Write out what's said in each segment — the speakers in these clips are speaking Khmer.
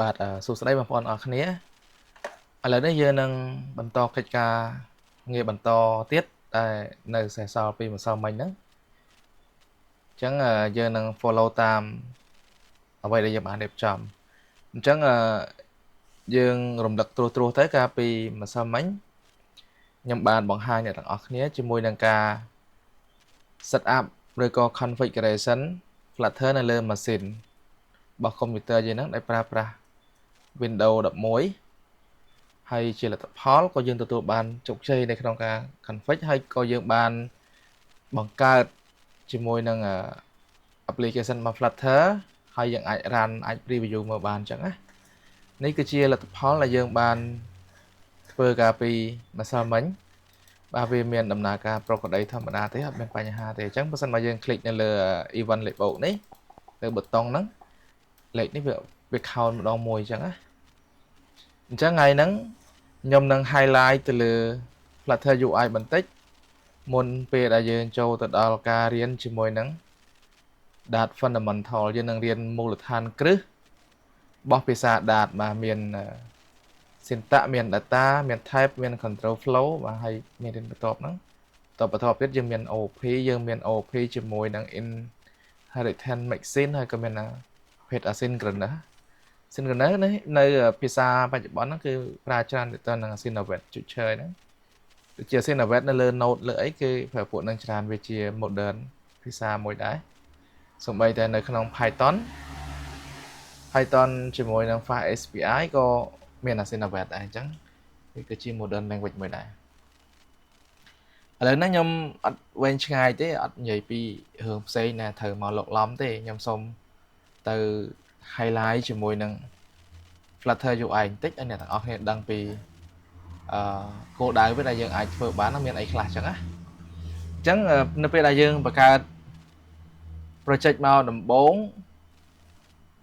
បាទសួស្តីបងប្អូនអរគ្នាឥឡូវនេះយើងនឹងបន្តកិច្ចការងារបន្តទៀតតែនៅសេសសល់ពីម្សិលមិញហ្នឹងអញ្ចឹងយើងនឹង follow តាមអ្វីដែលយើងបានរៀបចំអញ្ចឹងយើងរំលឹកត្រួសត្រាសទៅកាលពីម្សិលមិញខ្ញុំបានបង្ហាញអ្នកទាំងអស់គ្នាជាមួយនឹងការ set up ឬក៏ configuration Flutter នៅលើម៉ាស៊ីនរបស់កុំព្យូទ័រយើងហ្នឹងដោយប្រើប្រាស់ Windows 11ហើយជាលទ្ធផលក៏យើងទទួលបានជោគជ័យនៅក្នុងការ config ហើយក៏យើងបានបង្កើតជាមួយនឹង application របស់ Flutter ហើយយើងអាច run អាច preview មើលបានអញ្ចឹងណានេះគឺជាលទ្ធផលដែលយើងបានធ្វើកាលពីម្សិលមិញបាទវាមានដំណើរការប្រក្រតីធម្មតាទេអត់មានបញ្ហាទេអញ្ចឹងបើសិនមកយើង click នៅលើ event លេខបូកនេះលើប៊ូតុងហ្នឹងលេខនេះវាវា count ម្ដងមួយអញ្ចឹងណាអញ្ចឹងថ្ងៃហ្នឹងខ្ញុំនឹង highlight ទៅលើ Flutter UI បន្តិចមុនពេលដែលយើងចូលទៅដល់ការរៀនជាមួយនឹង Dart Fundamental យើងនឹងរៀនមូលដ្ឋានគ្រឹះរបស់ភាសា Dart បាទមាន syntax មាន data មាន type មាន control flow បាទហើយមានរៀនបន្ទាប់ហ្នឹងតបន្ទាប់ទៀតយើងមាន OOP យើងមាន OOP ជាមួយនឹង inheritance mixin ហើយក៏មានប្រភេទ asynchronous synchronous នេះនៅភាសាបច្ចុប្បន្នហ្នឹងគឺប្រើច្រើនទៅនឹង async await future ហ្នឹងដូចជា async await នៅលើ Node លើអីគឺប្រើពួកហ្នឹងច្រើនវាជា modern ភាសាមួយដែរសូម្បីតែនៅក្នុង Python Python ជាមួយនឹង FastAPI ក៏មាន async await ដែរអញ្ចឹងវាគឺជា modern language មួយដែរឥឡូវនេះខ្ញុំអត់វែងឆ្ងាយទេអត់និយាយពីរឿងផ្សេងណាត្រូវមកលកឡំទេខ្ញុំសូមទៅ highlight ជាមួយនឹង Flutter UI បន្តិចឲ្យអ្នកទាំងអស់គ្នាដឹងពីអឺគោលដៅវាដែលយើងអាចធ្វើបានមានអីខ្លះចឹងណាអញ្ចឹងនៅពេលដែលយើងបង្កើត project មកដំបូង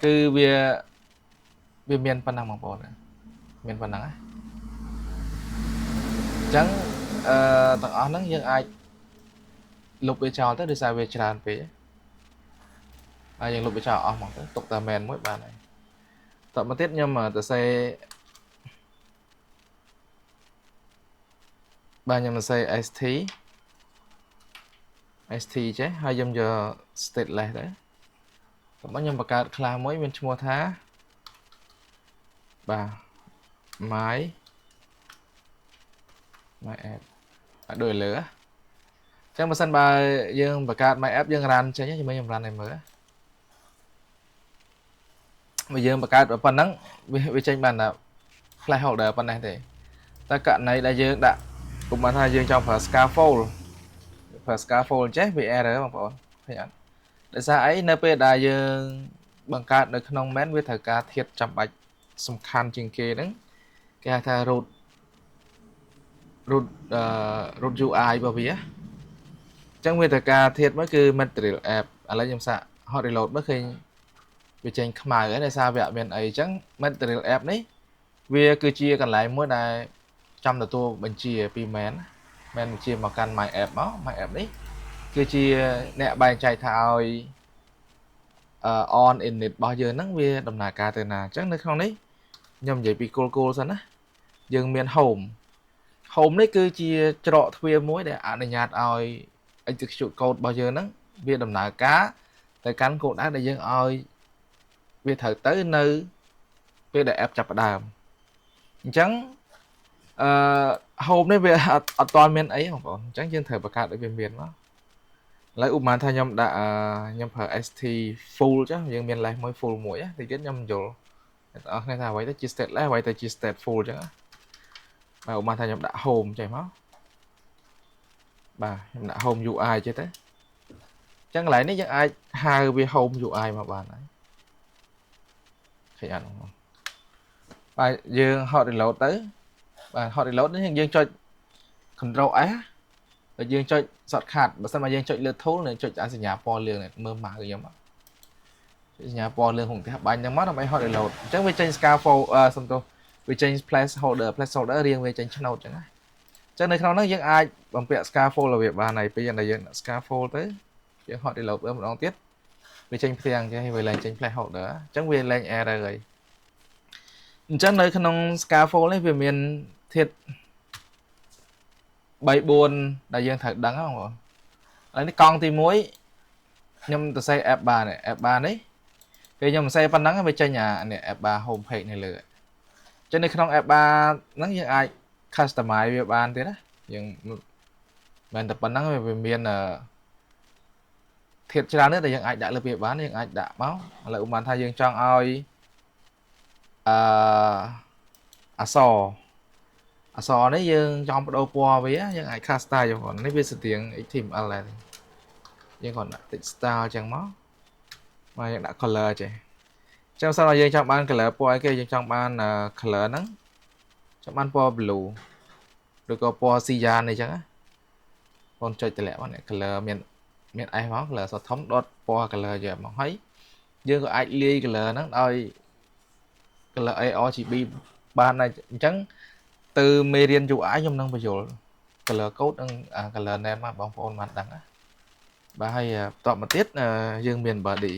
គឺវាវាមានប៉ុណ្ណឹងបងប្អូនមានប៉ុណ្ណឹងណាអញ្ចឹងអឺទាំងអស់ហ្នឹងយើងអាចលុបវាចោលទៅដោយសារវាច្រើនពេកហើយយើងលុបវាចោលអស់ហ្មងទៅទុកតែ main មួយបានហើយតមកទៀតខ្ញុំទៅសេបាទខ្ញុំទៅសេ st st ចេះហើយខ្ញុំយក stateless ទៅតមកខ្ញុំបង្កើត class មួយមានឈ្មោះថាបាទ my app អត់ដូចលើអញ្ចឹងបើសិនបើយើងបង្កើត my app យើង run ចេញជាមួយខ្ញុំ run ឲ្យមើលបើយើងបង្កើតប៉ុណ្ណឹងវាចេញបានតែ placeholder ប៉ុណ្ណេះទេតែករណីដែលយើងដាក់ឧបមាថាយើងចង់ប្រើ scaffold ប្រើ scaffold ចេះវា error បងប្អូនឃើញអត់ដោយសារអីនៅពេលដែលយើងបង្កើតនៅក្នុង main វាត្រូវការធាតុចាំបាច់សំខាន់ជាងគេហ្នឹងគេហៅថា root អឺ root UI របស់វាអញ្ចឹងវាត្រូវការធាតុមួយគឺ material app ឥឡូវខ្ញុំសាក hot reload មើលឃើញវាចេញខ្មៅហើយដោយសារវាអត់មានអីអញ្ចឹង material app នេះវាគឺជាកន្លែងមួយដែលចាំទទួលបញ្ជាពី main main បញ្ជាមកកាន់ my app មក my app នេះគឺជាអ្នកបែងចែកថាឲ្យ on init របស់យើងហ្នឹងវាដំណើរការទៅណាអញ្ចឹងនៅក្នុងនេះខ្ញុំនិយាយពីគោលគោលសិនណាយើងមាន home home នេះគឺជាច្រកទ្វារមួយដែលអនុញ្ញាតឲ្យ execute code របស់យើងហ្នឹងវាដំណើរការទៅកាន់គោលដៅដែលយើងឲ្យវាត្រូវទៅនៅពេលដែល app ចាប់ផ្ដើមអញ្ចឹងអឺ home នេះវាអត់ទាន់មានអីបងប្អូនអញ្ចឹងយើងត្រូវបង្កើតឲ្យវាមានមកឥឡូវឧបមាថាខ្ញុំដាក់ខ្ញុំប្រើ st full ចុះយើងមាន less មួយ full មួយតិចទៀតខ្ញុំយល់អ្នកទាំងអស់គ្នាថាអ្វីទៅជា stateless អ្វីទៅជា stateful អញ្ចឹងបាទឧបមាថាខ្ញុំដាក់ home ចេះមកបាទខ្ញុំដាក់ home UI ចេះទៅអញ្ចឹងកន្លែងនេះយើងអាចហៅវា home UI មកបានហើយឃើញអត់បងបាទយើង hot reload ទៅបាទ hot reload នេះយើងចុច control S ហើយយើងចុច shortcut បើសិនមកយើងចុចលើ tool នឹងចុចអាសញ្ញាពណ៌លឿងនេះមើលម៉ៅខ្ញុំចុចសញ្ញាពណ៌លឿងក្នុងផ្ទះបាញ់ហ្នឹងមកដើម្បី hot reload អញ្ចឹងវាចេញ scaffold សំទោសវាចេញ placeholder placeholder រៀងវាចេញឆ្នោតអញ្ចឹងណាអញ្ចឹងនៅក្នុងហ្នឹងយើងអាចបំពាក់ scaffold របៀបបានហើយពេលយ៉ាងដែលយើងដាក់ scaffold ទៅយើង hot reload ម្ដងទៀតវាចេញផ្ទាំងអញ្ចឹងវាលែងចេញ placeholder អញ្ចឹងវាលែង error ហើយ អញ្ចឹងនៅក្នុង scaffold នេះវាមានធាតុ3 4ដែលយើងត្រូវដឹងហ្នឹងបងប្អូនឥឡូវនេះកង់ទី1ខ្ញុំទៅសេ app bar នេះ app bar នេះពេលខ្ញុំសរសេរប៉ុណ្ណឹងវាចេញអានេះ app bar home page នៅលើអញ្ចឹងនៅក្នុង app bar ហ្នឹងយើងអាច customize វាបានទៀតណាយើងមិនតែប៉ុណ្ណឹងវាមានធាតុច្រើននេះដែលយើងអាចដាក់លើវាបានយើងអាចដាក់មកឥឡូវឧបមាថាយើងចង់ឲ្យអឺអក្សរអក្សរនេះយើងចង់បដូរពណ៌វាយើងអាច customize យកនេះវាស្តៀង HTML ដែរយើងគ្រាន់ដាក់ text style អញ្ចឹងមកមកយើងដាក់ color ចេះចឹងសិនបើយើងចង់បាន color ពណ៌អីគេយើងចង់បាន color ហ្នឹងចង់បានពណ៌ blue ឬក៏ពណ៌ cyan អីចឹងណាបងចុចតម្លាក់មកនេះ color មានមាន S មក color សធំដុតពណ៌ color យកមកហើយយើងក៏អាចលាយ color ហ្នឹងដោយ color ARGB បានដែរអញ្ចឹងទៅមេរៀន UI ខ្ញុំនឹងបញ្យល់ color code និង color name មកបងប្អូនបានដឹងណាបាទហើយបន្តមកទៀតយើងមាន body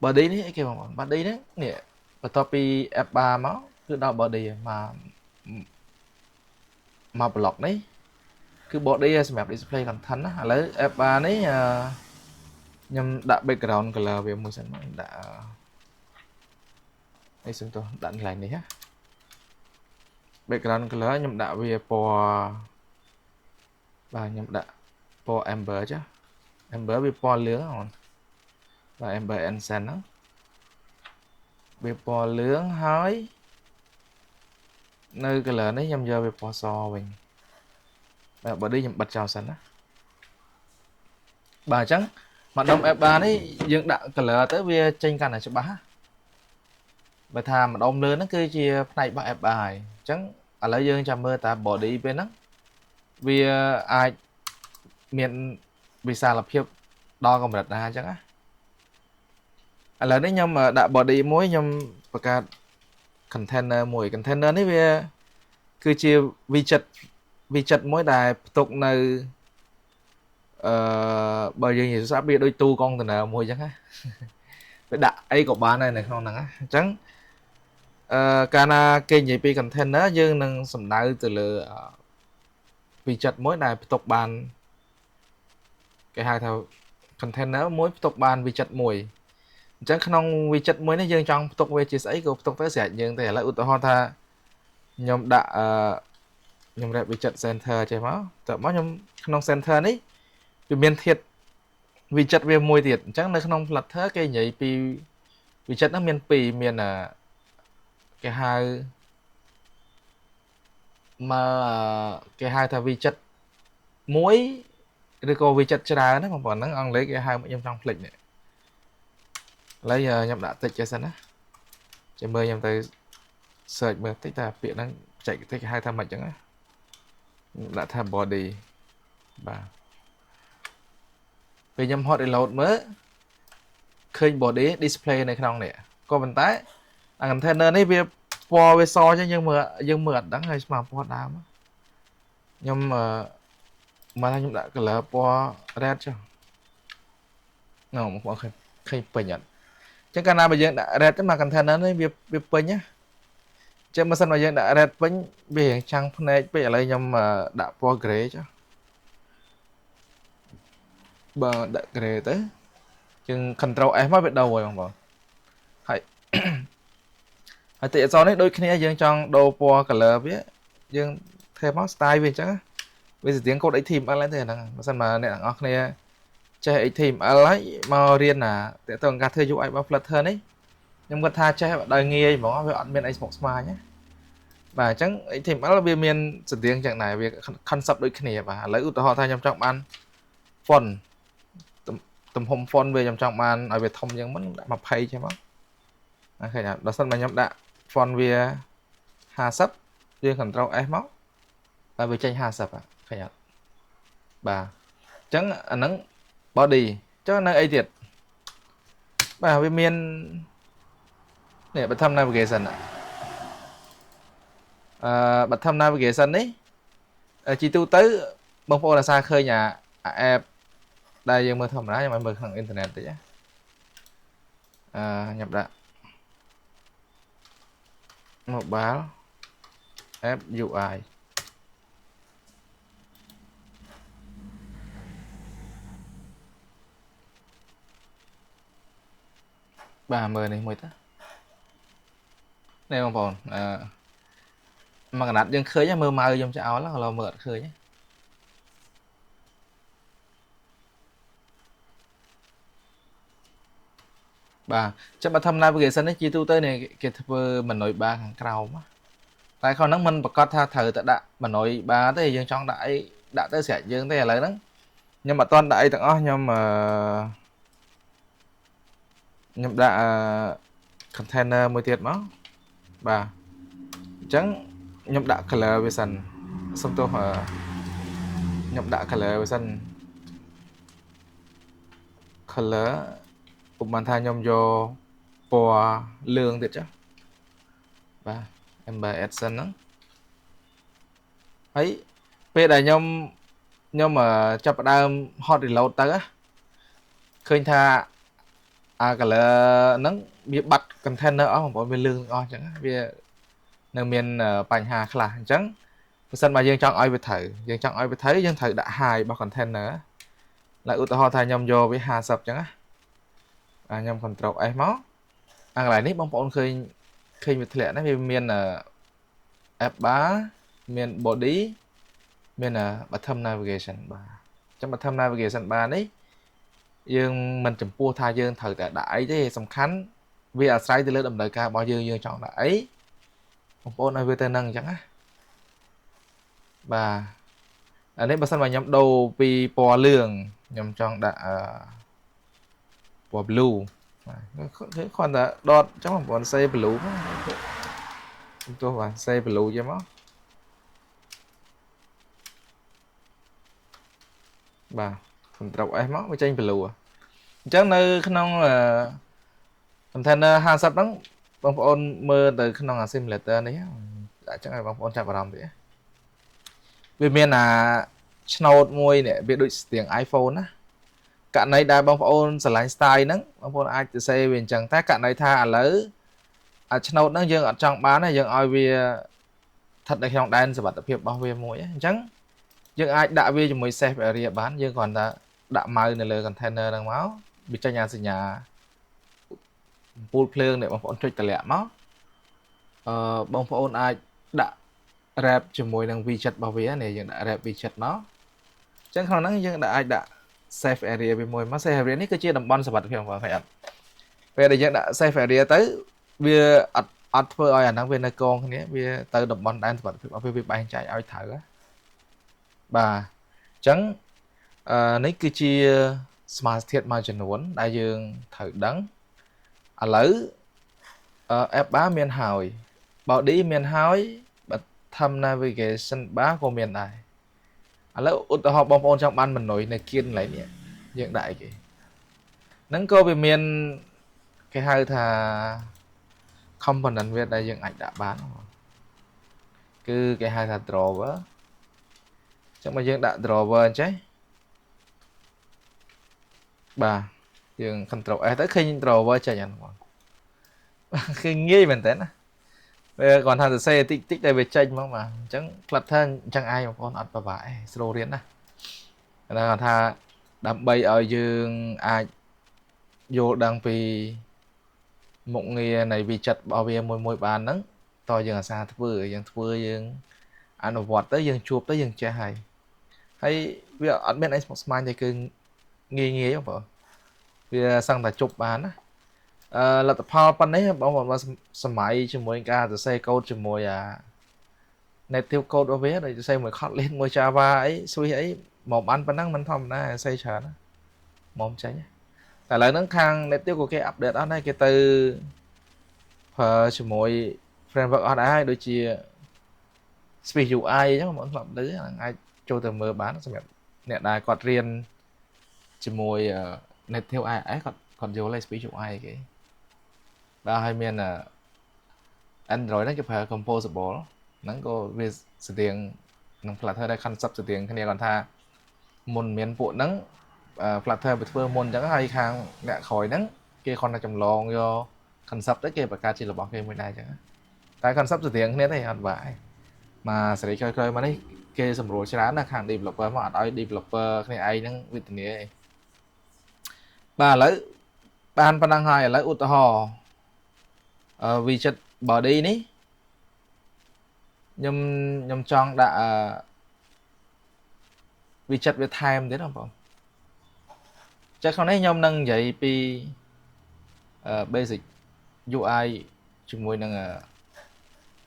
body នេះអីគេបងប្អូន body នេះនេះបន្ទាប់ពី app bar មកគឺដល់ body មកមក block នេះគឺ body សម្រាប់ display content ណាឥឡូវ app bar នេះខ្ញុំដាក់ background color វាមួយសិនមកដាក់អីសុំទោសដាក់កន្លែងនេះណា background color ខ្ញុំដាក់វាពណ៌បាទខ្ញុំដាក់ពណ៌ amber ចា amber វាពណ៌លឿងហ្នឹងបាទ amber accent ហ្នឹងវាពណ៌លឿងហើយនៅ color នេះខ្ញុំយកវាពណ៌សវិញបាទ body ខ្ញុំបិទចោលសិនណាបាទអញ្ចឹងម្ដុំ app bar នេះយើងដាក់ color ទៅវាចេញកាន់តែច្បាស់បើថាម្ដុំលើហ្នឹងគឺជាផ្នែករបស់ app bar ហើយអញ្ចឹងឥឡូវយើងចាំមើលតា body ពេលហ្នឹងវាអាចមានវិសាលភាពដល់កម្រិតណាអញ្ចឹងណាឥឡូវនេះខ្ញុំដាក់ body មួយខ្ញុំបង្កើត container មួយ container នេះវាគឺជា widget widget មួយដែលផ្ទុកនៅអឺបើយើងនិយាយស្រាប់វាដូចទូកុងតឺន័រមួយអញ្ចឹងណាវាដាក់អីក៏បានដែរនៅក្នុងហ្នឹងណាអញ្ចឹងអឺកាលណាគេនិយាយពី container យើងនឹងសំដៅទៅលើ widget មួយដែលផ្ទុកបានគេហៅថា container មួយផ្ទុកបាន widget មួយអញ្ចឹងក្នុង widget មួយនេះយើងចង់ផ្ទុកវាជាស្អីក៏ផ្ទុកទៅស្រេចយើងទេឥឡូវឧទាហរណ៍ថាខ្ញុំដាក់អឺខ្ញុំ wrap widget center ចេះមកតើមកខ្ញុំក្នុង center នេះវាមានធាតុ widget វាមួយទៀតអញ្ចឹងនៅក្នុង Flutter គេនិយាយពី widget ហ្នឹងមានពីរមានគេហៅមកគេហៅថា widget មួយឬក៏ widget ច្រើនណាបងប្អូនហ្នឹងអង់គ្លេសគេហៅខ្ញុំចង់ភ្លេចនេះឥឡូវខ្ញុំដាក់តិចចេះសិនណាចាំមើលខ្ញុំទៅ search មើលតិចតើពាក្យហ្នឹងបច្ចេកទេសគេហៅថាម៉េចចឹងណាដាក់ថា body បាទពេលខ្ញុំ hot reload មើលឃើញ body display នៅក្នុងនេះក៏ប៉ុន្តែអា container នេះវាពណ៌វាសអញ្ចឹងយើងមើលយើងមើលអត់ដឹងហើយស្មើពណ៌ដើមខ្ញុំអឺមកថាខ្ញុំដាក់ color ពណ៌ red ចុះណ៎បងប្អូនឃើញឃើញពេញអត់អញ្ចឹងកាលណាបើយើងដាក់ red ទៅមក container នេះវាវាពេញណាអញ្ចឹងបើសិនបើយើងដាក់ red ពេញវារៀងចាំងភ្នែកពេកឥឡូវខ្ញុំដាក់ពណ៌ gray ចុះបើដាក់ gray ទៅជាង control S មកវាដូរហើយបងប្អូនហើយហើយតិអក្សរនេះដូចគ្នាយើងចង់ដូរពណ៌ color វាយើងធ្វើមក style វាអញ្ចឹងវាស្តៀងកូដ HTML ហ្នឹងទេហ្នឹងបើសិនមកអ្នកទាំងអស់គ្នាចេះ HTML ហើយមករៀនអាតើតើការធ្វើ UI របស់ Flutter នេះខ្ញុំគាត់ថាចេះដោយងាយហ្មងវាអត់មានអីស្មុគស្មាញណាបាទអញ្ចឹង HTML វាមានស្តៀងចឹងដែរវា concept ដូចគ្នាបាទឥឡូវឧទាហរណ៍ថាខ្ញុំចង់បាន font ទំហំ font វាខ្ញុំចង់បានឲ្យវាធំជាងមុនដាក់20ចឹងមកណាឃើញអត់ដល់សិនបើខ្ញុំដាក់ font វា50យើង control S មកតែវាចេញ50ឃើញអត់បាទអញ្ចឹងអាហ្នឹង body ចុះនៅអីទៀតបាទវាមាននេះ bottom navigation អឺ bottom navigation នេះជីទូទៅបងប្អូនអាសាឃើញអា app ដែលយើងមើលធម្មតាខ្ញុំឲ្យមើលក្នុងអ៊ីនធឺណិតតិចណាអឺខ្ញុំដាក់ Mobile app UI បាទមើលនេះមួយទៅនេះបងប្អូនអឺមួយកណាត់យើងឃើញមើលម៉ៅខ្ញុំចោលឥឡូវមើលអត់ឃើញបាទចាំបើធ្វើ navigation នេះជាទូទៅនេះគេធ្វើ menu bar ខាងក្រោមតែខុសហ្នឹងមិនប្រកាសថាត្រូវតែដាក់ menu bar ទេយើងចង់ដាក់អីដាក់ទៅស្រេចយើងទេឥឡូវហ្នឹងខ្ញុំអត់ទាន់ដាក់អីទាំងអស់ខ្ញុំអឺខ្ញុំដាក់ container មួយទៀតមកបាទអញ្ចឹងខ្ញុំដាក់ color វាសិនសុំទោសខ្ញុំដាក់ color វាសិន color ឧបមាថាខ្ញុំយកពណ៌លឿងទៀតចុះបាទ Ember Adson ហ្នឹងហើយពេលដែលខ្ញុំចាប់ផ្ដើម hot reload ទៅឃើញថាអា color ហ្នឹងវាបាត់ container អស់បងប្អូនវាលឿងអស់អញ្ចឹងវានៅមានបញ្ហាខ្លះអញ្ចឹងបើសិនបើយើងចង់ឲ្យវាត្រូវយើងចង់ឲ្យវាត្រូវយើងត្រូវដាក់ height របស់ container ឡើយឧទាហរណ៍ថាខ្ញុំយកវា50អញ្ចឹងណាបាទខ្ញុំ control S មកអាកន្លែងនេះបងប្អូនឃើញឃើញវាធ្លាក់ណាវាមាន app bar មាន body មាន bottom navigation បាទអញ្ចឹង bottom navigation bar នេះយើងមិនចំពោះថាយើងត្រូវតែដាក់អីទេសំខាន់វាអាស្រ័យទៅលើតម្រូវការរបស់យើងយើងចង់ដាក់អីបងប្អូនឲ្យវាទៅនឹងអញ្ចឹងណាបាទអានេះបើសិនបើខ្ញុំដូរពីពណ៌លឿងខ្ញុំចង់ដាក់អឺពណ៌ blue បាទគឺគ្រាន់តែដតអញ្ចឹងបងប្អូនសេ blue មកសំទោសបាទសេ blue ចឹងមកបាទ control S មកវាចេញ blue អញ្ចឹងនៅក្នុង container 50ហ្នឹងបងប្អូនមើលទៅក្នុងអា simulator នេះអញ្ចឹងឲ្យបងប្អូនចាប់អារម្មណ៍តិចវាមានអាឆ្នោតមួយនេះវាដូចស្ទៀង iPhone ណាករណីដែលបងប្អូនស្រឡាញ់ style ហ្នឹងបងប្អូនអាចទៅសេវាអញ្ចឹងតែករណីថាឥឡូវអាឆ្នោតហ្នឹងយើងអត់ចង់បានទេយើងឲ្យវាស្ថិតនៅក្នុងដែនសុវត្ថិភាពរបស់វាមួយអញ្ចឹងយើងអាចដាក់វាជាមួយ safe area បានយើងគ្រាន់តែដាក់ mouse នៅលើ container ហ្នឹងមកវាចេញអាសញ្ញាអំពូលភ្លើងនេះបងប្អូនចុចតម្លាក់មកអឺបងប្អូនអាចដាក់ wrap ជាមួយនឹង widget របស់វានេះយើងដាក់ wrap widget មកអញ្ចឹងក្នុងហ្នឹងយើងដាក់អាចដាក់ safe area វាមួយមក safe area នេះគឺជាតំបន់សុវត្ថិភាពរបស់គេអត់ពេលដែលយើងដាក់ safe area ទៅវាអត់អត់ធ្វើឲ្យអាហ្នឹងវានៅកងគ្នាវាទៅតំបន់ដែនសុវត្ថិភាពរបស់វាវាបែងចែកឲ្យត្រូវបាទអញ្ចឹងអឺនេះគឺជាសមាសធាតុមួយចំនួនដែលយើងត្រូវដឹងឥឡូវ app bar មានហើយ body មានហើយ bottom navigation bar ក៏មានដែរឥឡូវឧទាហរណ៍បងប្អូនចង់បាន menu នៅគៀនកន្លែងនេះយើងដាក់អីគេហ្នឹងក៏វាមានគេហៅថា component វាដែលយើងអាចដាក់បានគឺគេហៅថា drawer អញ្ចឹងបើយើងដាក់ drawer អញ្ចេះបាទយើង control S ទៅឃើញ drawer ចេញហ្នឹងបងគឺងាយមែនតើណាវាគាត់ថាសរសេរតិចតិចតែវាចេញហ្មងបាទអញ្ចឹង Flutter អញ្ចឹងឯងបងប្អូនអត់ពិបាកទេស្រួលរៀនណាគាត់ថាដើម្បីឲ្យយើងអាចយល់ដឹងពីមុខងារនៃវិចិត្ររបស់វាមួយមួយបានហ្នឹងតយើងអាសាធ្វើយើងធ្វើយើងអនុវត្តទៅយើងជួបទៅយើងចេះហើយហើយវាអត់មានអីស្មុគស្មាញទេគឺងាយងាយបងប្អូនវាសឹងតែជប់បានណាអឺលទ្ធផលប៉ុណ្ណេះបងប្អូនសម័យជាមួយការសរសេរកូដជាមួយអា native code របស់វាដូចសរសេរមួយ Kotlin មួយ Java អី Swift អីមកបានប៉ុណ្ណឹងមិនធម្មតាសរសេរច្រើនណាមកចេញតែឥឡូវហ្នឹងខាង native ក៏គេ update អស់ដែរគេទៅប្រើជាមួយ framework អស់ដែរហើយដូចជា Swift UI អញ្ចឹងបងប្អូនធ្លាប់ឮហ្នឹងអាចចូលទៅមើលបានសម្រាប់អ្នកដែលគាត់រៀនជាមួយ native iOS គាត់គាត់យល់ហើយ Swift UI គេបាទហើយមាន Android ហ្នឹងគេប្រើ Composable ហ្នឹងក៏វាស្តៀងនឹង Flutter ដែរ concept ស្តៀងគ្នាគាត់ថាមុនមានពួកហ្នឹង Flutter ไปធ្វើមុនអញ្ចឹងហើយខាងអ្នកក្រោយហ្នឹងគេគ្រាន់តែចម្លងយក concept ទៅគេបង្កើតជារបស់គេមួយដែរអញ្ចឹង តែ concept ស្តៀងគ្នាទេអត់បាក់ទេមកសេរីក្រោយៗមកនេះគេសម្រួលច្រើនណាស់ខាង developer មកអត់ឲ្យ developer គ្នាឯងហ្នឹងវេទនាទេបាទឥឡូវបានប៉ុណ្ណឹងហើយឥឡូវឧទាហរណ៍អឺ widget body នេះខ្ញុំចង់ដាក់អឺ widget វាថែមទៀតបងប្អូនចឹងក្នុងនេះខ្ញុំនឹងនិយាយពី basic UI ជាមួយនឹង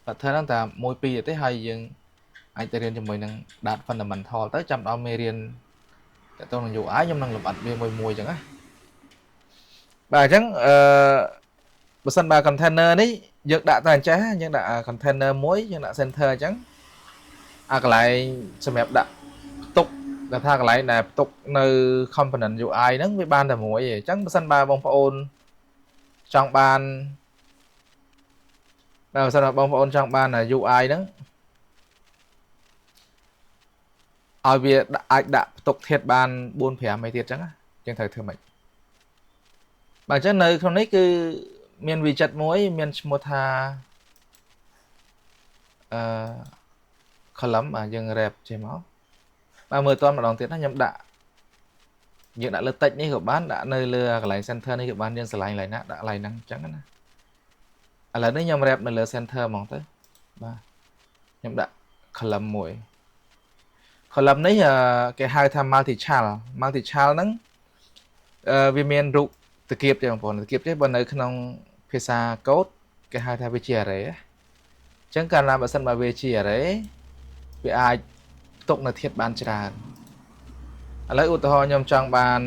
pattern ហ្នឹងតែមួយពីរទេហើយយើងអាចទៅរៀនជាមួយនឹង Dart fundamental ទៅចាំដល់មេរៀនតទៅនឹង UI ខ្ញុំនឹងលម្អិតវាមួយមួយអញ្ចឹងណាបាទអញ្ចឹងអឺបើសិនបើ container នេះយើងដាក់តែអញ្ចេះយើងដាក់ container មួយយើងដាក់ center អញ្ចឹងអាកន្លែងសម្រាប់ដាក់ផ្ទុកដែលថាកន្លែងដែលផ្ទុកនៅ component UI ហ្នឹងវាបានតែមួយឯងអញ្ចឹងបើសិនបើបងប្អូនចង់បានបើសិនបើបងប្អូនចង់បាន UI ហ្នឹងឲ្យវាអាចដាក់ផ្ទុកធាតុបាន4 5អីទៀតអញ្ចឹងយើងត្រូវធ្វើម៉េចបាទអញ្ចឹងនៅក្នុងនេះគឺមាន widget មួយមានឈ្មោះថាអឺ column បាទយើង wrap ចេះមកបាទមើលតម្ដងទៀតណាខ្ញុំដាក់យើងដាក់លើ text នេះក៏បានដាក់នៅលើកន្លែង center នេះក៏បានយើងឆ្លាញ់កន្លែងណាដាក់កន្លែងហ្នឹងអញ្ចឹងណាឥឡូវនេះខ្ញុំ wrap នៅលើ center ហ្មងទៅបាទខ្ញុំដាក់ column មួយ column នេះគេហៅថា multi child multi child ហ្នឹងវាមានរូបតកៀបទេបងប្អូនតកៀបទេបើនៅក្នុងភាសាកូដគេហៅថាវាជា array អញ្ចឹងកាលណាបើសិនបើវាជា array វាអាចផ្ទុកនៅធាតុបានច្រើនឥឡូវឧទាហរណ៍ខ្ញុំចង់បាន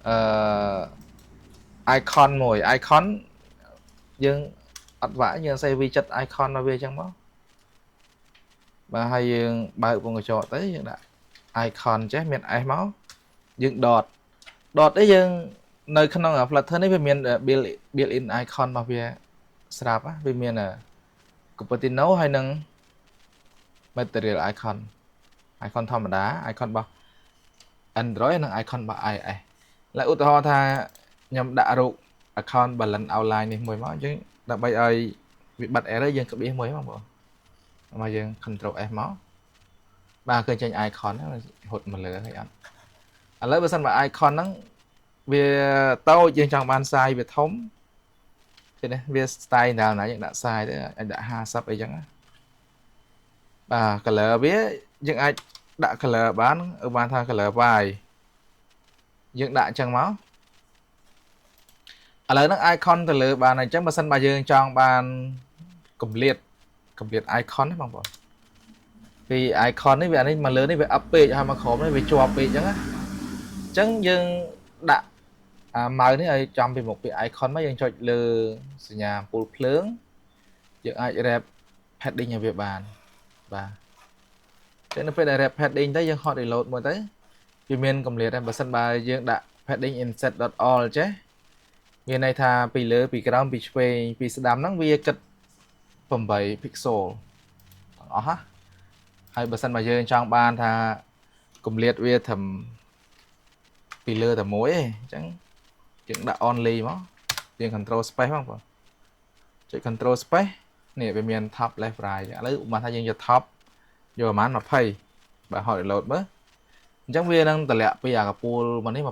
អឺ icon មួយ icon យើងអត់វាក់យើងសេ widget icon មកវាអញ្ចឹងមកបាទហើយយើងបើកវង់ក្រចកទៅយើងដាក់ icon ចេះមាន s មកយើង dot dot នេះយើងនៅក្នុង Flutter នេះវាមាន built in icon របស់វាស្រាប់វាមាន Cupertino ហើយនិង material icon icon ធម្មតា icon របស់ Android និង icon របស់ iOS ឡើយឧទាហរណ៍ថាខ្ញុំដាក់រូប account balance outline នេះមួយមកអញ្ចឹងដើម្បីឲ្យវាបាត់ error យើងក្បៀសមួយបងប្អូនមកយើង control S មកបាទឃើញចេញ icon ហ្នឹងរត់មកលើហើយអត់ឥឡូវបើសិនបើ icon ហ្នឹងវាតូចយើងចង់បាន size វាធំឃើញទេវា style ដល់ណាយើងដាក់ size ទៅអាចដាក់50អីចឹងណាបាទ color វាយើងអាចដាក់ color បានបានថា color white យើងដាក់អញ្ចឹងមកឥឡូវហ្នឹង icon ទៅលើបានអញ្ចឹងបើសិនបើយើងចង់បានកម្លៀតកម្លៀត icon ណាបងប្អូនពី icon នេះវាអានេះមកលើនេះវា up ពេកហើយមកក្រោមនេះវាជាប់ពេកអញ្ចឹងណាអញ្ចឹងយើងដាក់អា mouse នេះឲ្យចំពីមុខពី icon មកយើងចុចលើសញ្ញាអំពូលភ្លើងយើងអាច wrap padding ឲ្យវាបានបាទចឹងនៅពេលដែល wrap padding ទៅយើង hot reload មួយទៅវាមានកម្រិតដែរបើសិនបើយើងដាក់ padding insets.all ចេះមានន័យថាពីលើពីក្រោមពីឆ្វេងពីស្ដាំហ្នឹងវាគិត8 pixel ទាំងអស់ណាហើយបើសិនបើយើងចង់បានថាកម្រិតវាត្រឹមពីលើតែមួយឯងអញ្ចឹងយើងដាក់ only មកយើង control space បងប្អូនចុច control space នេះវាមាន top left right ឥឡូវឧបមាថាយើងយក top យកប្រហែល20បាទ hot reload មើលអញ្ចឹងវានឹងតម្លាក់ពីអាកពូលមកនេះ20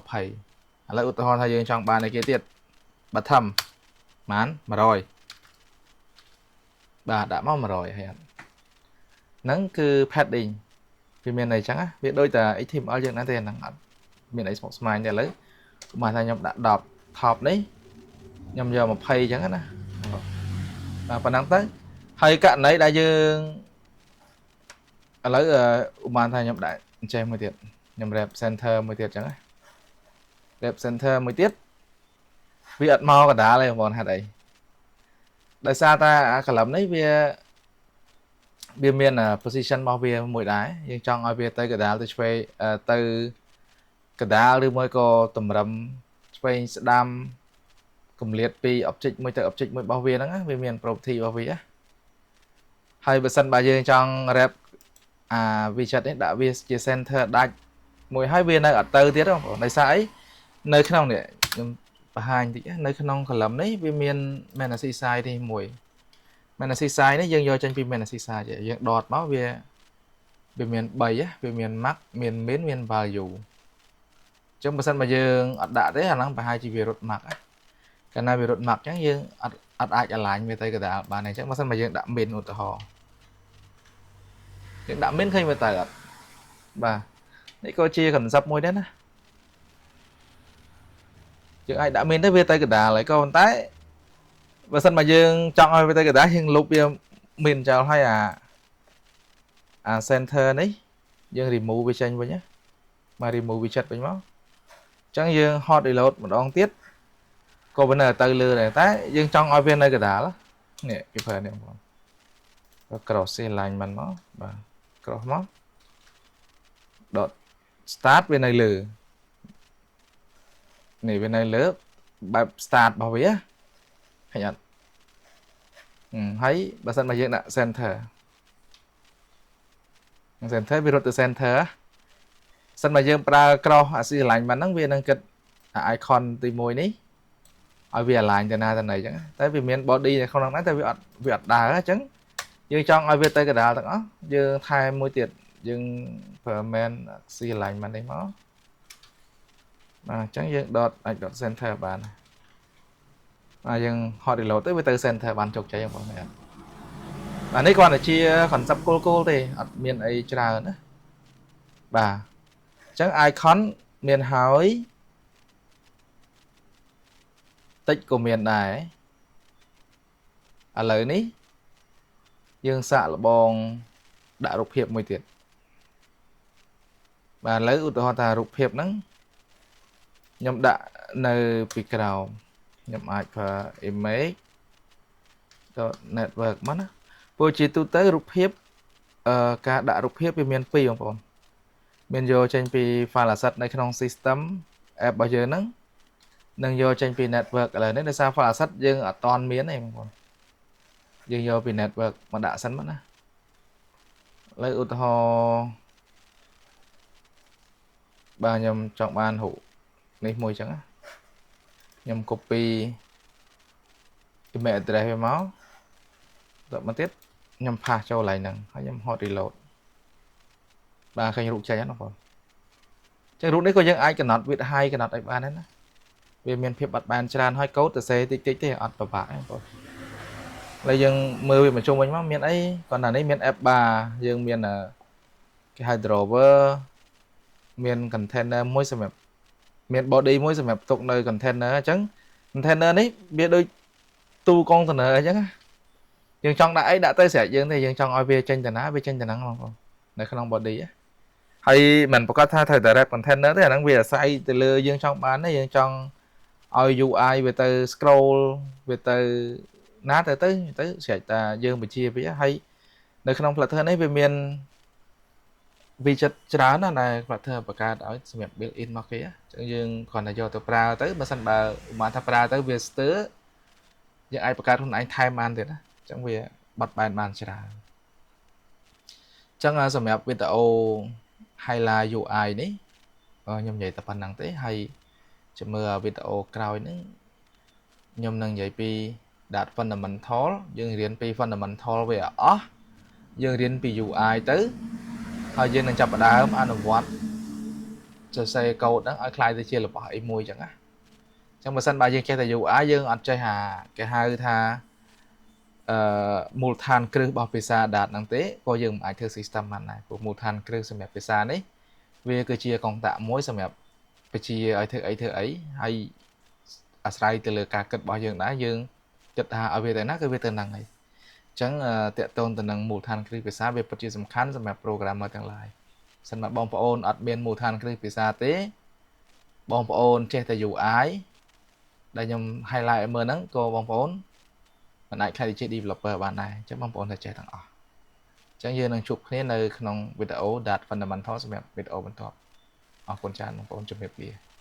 ឥឡូវឧទាហរណ៍ថាយើងចង់បានអីគេទៀត bottom ប្រហែល100បាទដាក់មក100ហើយអត់ហ្នឹងគឺ padding វាមានន័យអញ្ចឹងណាវាដូចតែ HTML យើងដែរទេហ្នឹងអត់មានអីស្មុគស្មាញទេឥឡូវឧបមាថាខ្ញុំដាក់10 top នេះខ្ញុំយក20អញ្ចឹងណាបាទប៉ុណ្ណឹងទៅហើយករណីដែលយើងឥឡូវឧបមាថាខ្ញុំដាក់អញ្ចេះមួយទៀតខ្ញុំ wrap center មួយទៀតអញ្ចឹងណា wrap center មួយទៀតវាអត់មកកណ្ដាលទេបងប្អូនហេតុអីដោយសារតែអា column នេះវាមាន position របស់វាមួយដែរយើងចង់ឲ្យវាទៅកណ្ដាលទៅឆ្វេងទៅកណ្ដាលឬមួយក៏តម្រឹមឆ្វេងស្ដាំកម្រិតពី object មួយទៅ object មួយរបស់វាហ្នឹងវាមាន property របស់វាហើយបើសិនបើយើងចង់ wrap អា widget នេះដាក់វាជា center ដាច់មួយហើយវានៅអត់ទៅទៀតបងប្អូនដោយសារអីនៅក្នុងនេះខ្ញុំ បង្ហាញតិចនៅក្នុង column នេះវាមាន main axis size នេះមួយ main axis size នេះយើងយកចេញពី main axis size យើង dot មកវាវាមាន3វាមាន max មាន min មាន value អញ្ចឹងបើសិនបើយើងអត់ដាក់ទេអាហ្នឹងប្រហែលជាវារត់ max កាលណាវារត់ max អញ្ចឹងយើងអត់អត់អាច align វាទៅកណ្ដាលបានទេអញ្ចឹងបើសិនបើយើងដាក់ min ឧទាហរណ៍យើងដាក់ min ឃើញវាទៅអត់បាទនេះក៏ជា concept មួយដែរណាយើងអាចដាក់ min ទៅវាទៅកណ្ដាលហើយក៏ប៉ុន្តែបើសិនមកយើងចង់ឲ្យវាទៅកណ្ដាលយើងលុបវា min ចោលហើយអា center នេះយើង remove វាចេញវិញណាមក remove វាចិត្តវិញមកអញ្ចឹងយើង hot reload ម្ដងទៀតក៏វានៅទៅលើដែរតែយើងចង់ឲ្យវានៅកណ្ដាលនេះគេប្រើនេះបងប្អូន cross alignment មកបាទ cross មក dot start វានៅលើនេះវានៅលើបែប start របស់វាឃើញអត់ហើយបើសិនមកយើងដាក់ center center វារត់ទៅ center សិនមកយើងប្រើ cross axis alignment ហ្នឹងវានឹងគិត icon ទី1នេះឲ្យវា align ទៅណាទៅណីអញ្ចឹងតែវាមាន body នៅក្នុងហ្នឹងតែវាអត់ដើរអញ្ចឹងយើងចង់ឲ្យវាទៅកណ្ដាលទាំងអស់យើងថែមមួយទៀតយើងប្រើ main axis alignment នេះមកបាទអញ្ចឹងយើង dot អាច dot center បានបាទយើង hot reload ទៅវាទៅ center បានជោគជ័យបងប្អូនបាទនេះគ្រាន់តែជា concept គោលគោលទេអត់មានអីច្រើនណាបាទអញ្ចឹង icon មានហើយតិចក៏មានដែរឥឡូវនេះយើងសាកល្បងដាក់រូបភាពមួយទៀតបាទឥឡូវឧទាហរណ៍ថារូបភាពហ្នឹងខ្ញុំដាក់នៅពីក្រោមខ្ញុំអាចប្រើ image .network មកណាព្រោះជាទូទៅរូបភាពអឺការដាក់រូបភាពវាមានពីរបងប្អូនមានយកចេញពី file asset នៅក្នុង system app របស់យើងហ្នឹងនិងយកចេញពី network ឥឡូវនេះដោយសារ file asset យើងអត់តន់មានទេបងប្អូនយើងយកពី network មកដាក់សិនមកណាឥឡូវឧទាហរណ៍បាទខ្ញុំចង់បានរូបនេះមួយចឹងណាខ្ញុំ copy image address វាមកដល់មកទៀតខ្ញុំ paste ចូលកន្លែងហ្នឹងហើយខ្ញុំ hot reload បាទឃើញរូបចេញហ្នឹងបងប្អូនចឹងរូបនេះក៏យើងអាចកំណត់ width height កំណត់អីបានដែរណាវាមានភាពបត់បែនច្រើនហើយកូដទៅសេតិចតិចទេអត់ពិបាកទេបងប្អូនឥឡូវយើងមើលវាបញ្ជុំវិញមកមានអីគាត់ថានេះមាន app bar យើងមានគេហៅ drawer មាន container មួយសម្រាប់មាន body មួយសម្រាប់ផ្ទុកនៅ container អញ្ចឹង container នេះវាដូចទូកុងតឺន័រអញ្ចឹងណាយើងចង់ដាក់អីដាក់ទៅស្រេចយើងទេយើងចង់ឲ្យវាចេញទៅណាវាចេញទៅហ្នឹងបងប្អូននៅក្នុង body ហើយមិនប្រកាសថាត្រូវតែ wrap container ទេអាហ្នឹងវាអាស្រ័យទៅលើយើងចង់បានទេយើងចង់ឲ្យ UI វាទៅ scroll វាទៅណាទៅទៅទៅស្រេចតាយើងបញ្ជាវាហើយនៅក្នុង Flutter នេះវាមាន widget ច្រើនណាស់ដែល Flutter បង្កើតឲ្យសម្រាប់ built in មកគេអញ្ចឹងយើងគ្រាន់តែយកទៅប្រើទៅបើសិនបើឧបមាថាប្រើទៅវាស្ទើរយើងអាចបង្កើតខ្លួនឯងថែមបានទៀតណាអញ្ចឹងវាបត់បែនបានច្រើនអញ្ចឹងសម្រាប់វីដេអូ highlight UI នេះខ្ញុំនិយាយតែប៉ុណ្្នឹងទេហើយចាំមើលវីដេអូក្រោយហ្នឹងខ្ញុំនឹងនិយាយពី Dart fundamental យើងរៀនពី fundamental វាអស់យើងរៀនពី UI ទៅហើយយើងនឹងចាប់ផ្ដើមអនុវត្តសរសេរកូដហ្នឹងឲ្យក្លាយទៅជារបស់អីមួយចឹងណាអញ្ចឹងបើសិនបើយើងចេះតែ UI យើងអត់ចេះអាគេហៅថាអឺមូលដ្ឋានគ្រឹះរបស់ភាសា Dart ហ្នឹងទេក៏យើងមិនអាចធ្វើ system បានដែរព្រោះមូលដ្ឋានគ្រឹះសម្រាប់ភាសានេះវាគឺជាកុងតាក់មួយសម្រាប់បញ្ជាឲ្យធ្វើអីធ្វើអីហើយអាស្រ័យទៅលើការគិតរបស់យើងដែរយើងគិតថាឲ្យវាទៅណាគឺវាទៅហ្នឹងហើយអញ្ចឹងតកតូនទៅនឹងមូលដ្ឋានគ្រឹះភាសាវាពិតជាសំខាន់សម្រាប់ programmer ទាំងឡាយសិនមកបងប្អូនអត់មានមូលដ្ឋានគ្រឹះភាសាទេបងប្អូនចេះតែ UI ដែលខ្ញុំ highlight ឲ្យមើលហ្នឹងក៏បងប្អូនមិនអាចក្លាយជា developer បានដែរអញ្ចឹងបងប្អូនត្រូវចេះទាំងអស់អញ្ចឹងយើងនឹងជួបគ្នានៅក្នុងវីដេអូ Dart Fundamental សម្រាប់វីដេអូបន្ទាប់អរគុណច្រើនបងប្អូនជម្រាបលា។